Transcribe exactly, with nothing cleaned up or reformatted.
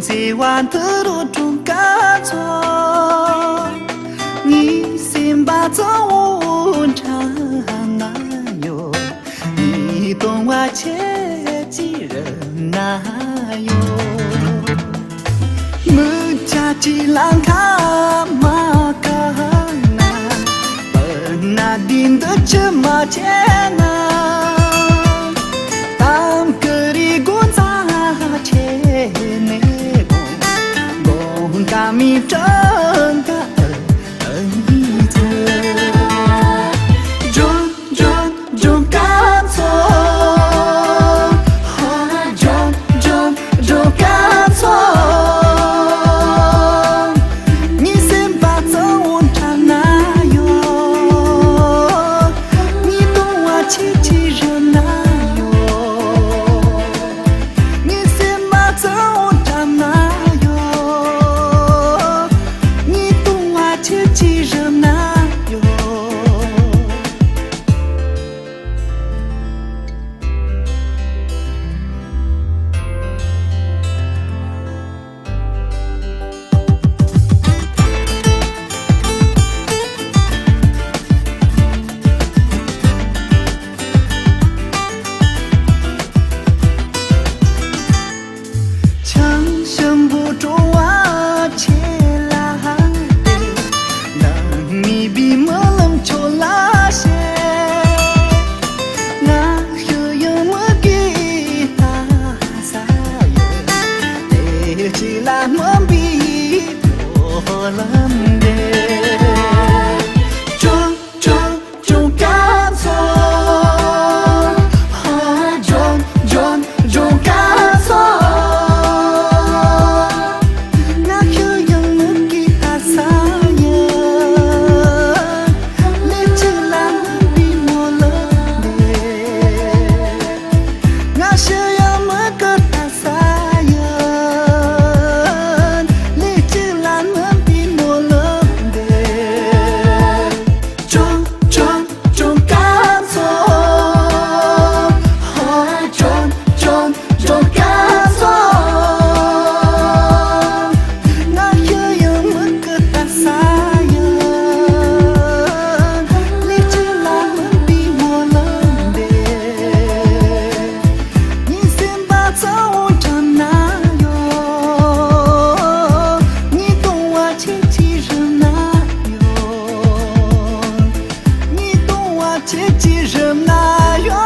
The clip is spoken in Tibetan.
བརྩེ་བ་འདི་རུ་གྲོང་ཁྱེར་ཚོ། ངའི་སེམས་པ་གཙང་བོ་འཁྲབ་ན་ཡོད། ངའི་སྡུག་བསྔལ་ཁྱེད་ཀྱིས་རུབ་ན་ཡོད། མི་སྐྱ་གཅིག་ལ་ཁ་མ་བཀག་ན། སྤུ་ན་བདུད་འདི་ཅི་མ་བྱས་ན། གཏམ་ཀུ་རེ་སྒོ་རྩ་ཁྱེར་ནས་དགོང་དགོང་ཀ་མི་སྤྲང་ཀ་ཨ་ཨ་ནི་ཚོ། ལྗོངས་ལྗོངས་ལྗོངས་སྐར་ཚོ། ཧ་ལྗོངས་ལྗོངས་ལྗོངས་སྐར་ཚོ། ངའི་སེམས་པ་གཙང་བོ་འཁྲབ་ན་ཡོད། ངའི་སྡུག་བསྔལ་ཁྱེད་ཀྱིས་རུབ་ན་ཡོད། ངའི་སེམས་པ་གཙང་བོ་འཁྲབ་ན་ཡོད། ངའི་སྡུག་བསྔལ་ཁྱེད་ཀྱིས་རུབ་ན་ཡོད། བྱང་ཤམ་བུ་སྤྲོ་བ་ཆེ་ལ་ཧ་ཏེ། ནང་མི་བི་མ་ལམ་ཆོ་ལ་ཤེ། ང་ཤི་ཡང་མི་གི་ད་ས་ཡོད། དེ་ཅི་ལ་མ་བི་ལོ་ལམ་དེ། ཅོ་ཅོ་ཅོ་ཀ་ཚོ། ཧ་ཇོན་ཇོན་ཇོན་ཀ་ཚོ། ང་ཁྱོད་ཡང་མི་གི་ད་ས་ཡ། ལས་ཅི་ལ་མི་བི་མོ་ལ་དེ། ང་ཤི་ཡང་མི་གི་ད་ས་ཡ། ལས་ཅི་ལ་མི་བི་མོ་ལ་དེ། ཅོན་ཅོན་ཅོན་ཀ་ཚོ། ཧ་ཇོན་ཇོན་ཇོན་ཀ་ཚོ། ང་ཤི་ཡང་མི་གི་ད་ས་ཡ། ལས་ཅི་ལ་མི་བི་མོ་ལ་དེ། ངའི་སེམས་པ་གཙང་བོ་འཁྲབ་ན་ཡོད། ངའི་སྡུག་བསྔལ་ཁྱེད་ཀྱིས་རུབ་ན་ཡོད། ངའི་སྡུག་བསྔལ་ཁྱེད་ཀྱིས་རུབ་ན་ཡོད།